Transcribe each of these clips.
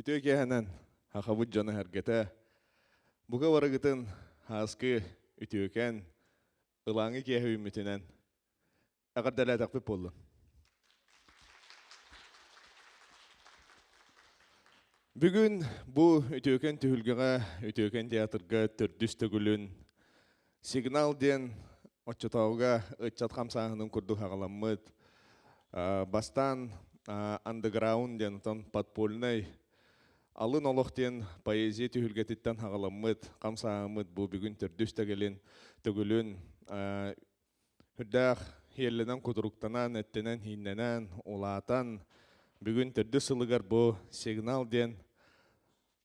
Үтүө киэһэнэн Хахабыт дьоно сэргэтэ, бука барыгытын һааскы үтүөкэн, ылааҥы киэһэ үүммүтүнэн эҕэрдэлээтэхпит буоллун. Бүгүн бу үтүөкэн түһүлгэҕэ, үтүөкэн театрга төрдүс төгүлүн Сигнал диэн оччотооҕуга ыччат хамсааһынын курдук аҕаламмыт. Бастаан андеграунд диэн, оттон подпольнай алын олох диэн поэзия түһүлгэтиттэн аҕаламмыт хамсааһыммыт бу бүгүн төрдүс төгүлүн төгүлүн үрдээх иэллэнэн кутуруктанан, эттэнэн-хииннэнэн, улаатан бүгүн төрдүс сылыгар бу сигнал диэн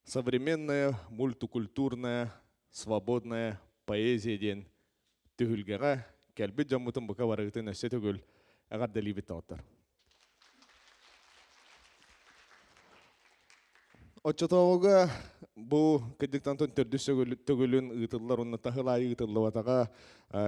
современная мультикультурная свободная поэзия диэн түһүлгэҕэ кэлбит дьоммутун бука барыгытын өссө төгүл эҕэрдэлиибит доҕоттор. Оччотооҕуга бу кырдьыктан төрдүс төгүлүн ыытыллар уонна таһыл аайы ыытыллыбатаҕа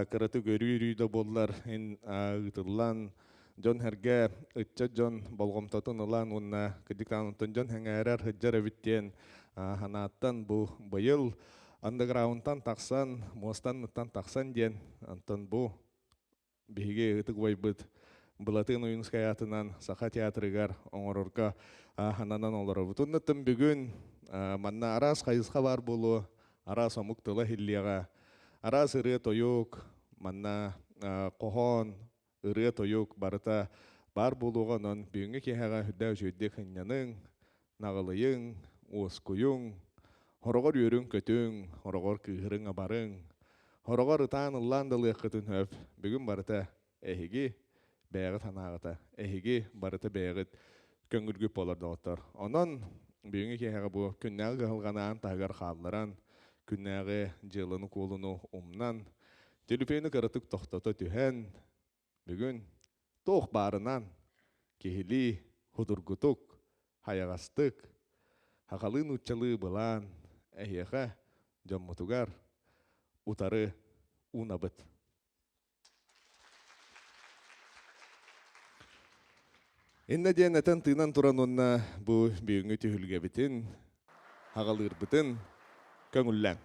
кыратык өрүү-өрүү да буоллар ыытыллан дьон-сэргэ ыччат дьон болҕомтотун ылан уонна кырдьыктаан онтон дьон сэҥээрэр сылдьар эбит диэн санааттан бу быйыл андеграунтан тахсан муостанныттан тахсан диэн онтон бу биһиги ытык убайбыт Былатыан Ойуунускай аатынан Саха театрыгар оҥорорго сананан олоробут. Оннуттан бүгүн манна араас хайысха баар буолуо, араас омук тыла иһиллиэҕэ, араас ырыа-тойук, манна хоһоон, ырыа-тойук барыта баар буолуоҕа. Онон бүгүҥҥү киэһэҕэ үрдээх үчүгэйдик сынньаныҥ, наҕылыйыҥ, уоскуйуҥ, хороҕор үөрүҥ-көтүҥ, хороҕор кыыһырыҥ-абарыҥ, хороҕор ытаан-ыллаан да ылыаххытын сөп. Бүгүн барыта эһиги бэйэҕит санааҕыта, эһиги барыта бэйэҕит көҥүлгүт буолар доҕоттор. Онон бүгүҥҥү киэһэҕэ бу күннээҕи кыһалҕаны аан таһыгар хаалларан, күннээҕи дьыаланы-куолуну умнан, Түлүпүөнү кыратык тохтото түһэн, бүгүн туох баарынан киһилии судургутук, хайаҕастык, сахалыы нууччалыы былаан эһиэхэ дьоммутугар утары уунабыт. Иннэ диэн этэн-тыынан туран уонна бу бүгүҥҥү түһүлгэбитин, аҕалыырбытын көҥүллээҥ.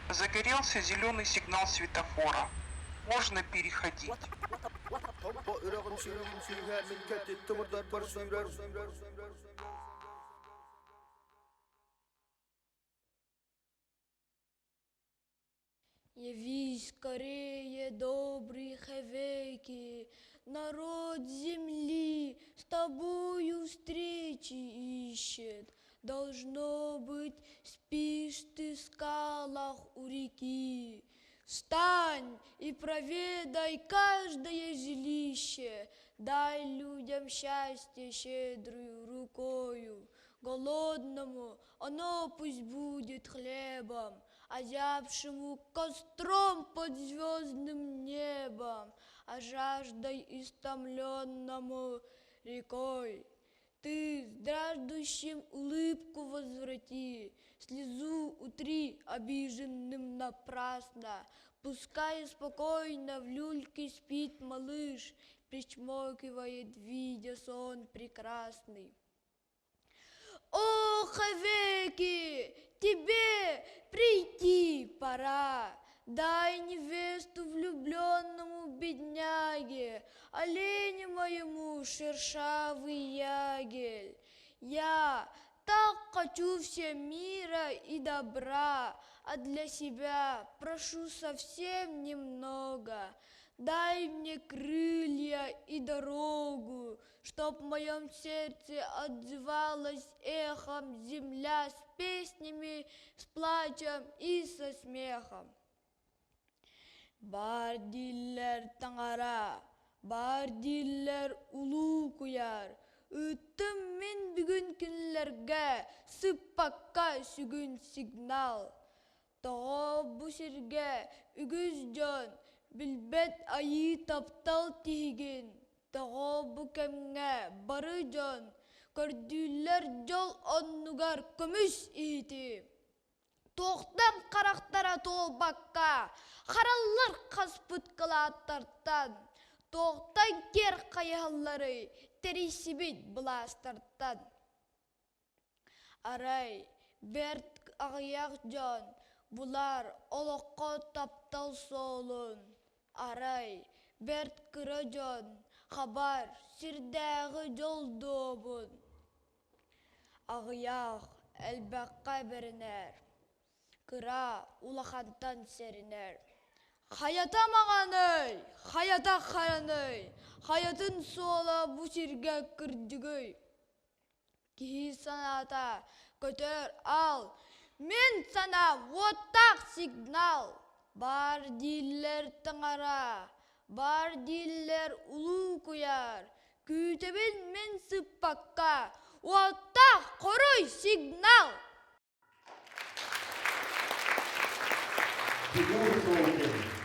Загорелся зеленый сигнал светофора. Можно переходить. Явись скорее, добрый Хевеки, народ земли с тобою встречи ищет. Должно быть, спишь ты в скалах у реки. Встань и проведай каждое жилище, дай людям счастье щедрую рукою. Голодному оно пусть будет хлебом, озябшему костром под звездным небом, а жаждой истомленному рекой. Ты страждущим улыбку возврати, слезу утри обиженным напрасно. Пускай спокойно в люльке спит малыш, причмокивает, видя сон прекрасный. О, хавеки, тебе прийти пора. Дай невесту влюбленному бедняге, оленю моему шершавый ягель. Я так хочу всем мира и добра, а для себя прошу совсем немного. Дай мне крылья и дорогу, Чтоб в моем сердце отзывалась эхом земля с песнями, с плачем и со смехом. Бар дииллэр таҥара, бар дииллэр улуу куйаар, ыыттым мин бүгүн кинилэргэ сыппакка сүгүн сигнал. Тоҕо бу сиргэ үгүс дьон билбэт айыы таптал тиһигин, тоҕо бу кэмҥэ бары дьон көрдүүллэр дьол оннугар көмүс иһити. Туохтан харахтара туолбакка хараллар хаспыт кылааттартан, туохтан киэр хайыһалларый тэрийсибит былаастартан? Арай, бэрт аҕыйах дьон булар олоххо таптал суолун, арай, бэрт кыра дьон хабар сирдээҕи дьол дуобун. Аҕыйах элбэххэ бэринэр, кыра улахантан сэринэр. Хайата маҥаный, хайата хараный, хайатын суола бу сиргэ кырдьыгый? Киһи санаата көтөр ал, мин санаам уоттаах сигнал. Баар дииллэр таҥара, баар дииллэр улуу куйаар, күүтэбин мин сыппакка, уоттаах хоруй сигнал! Тимур Солкин.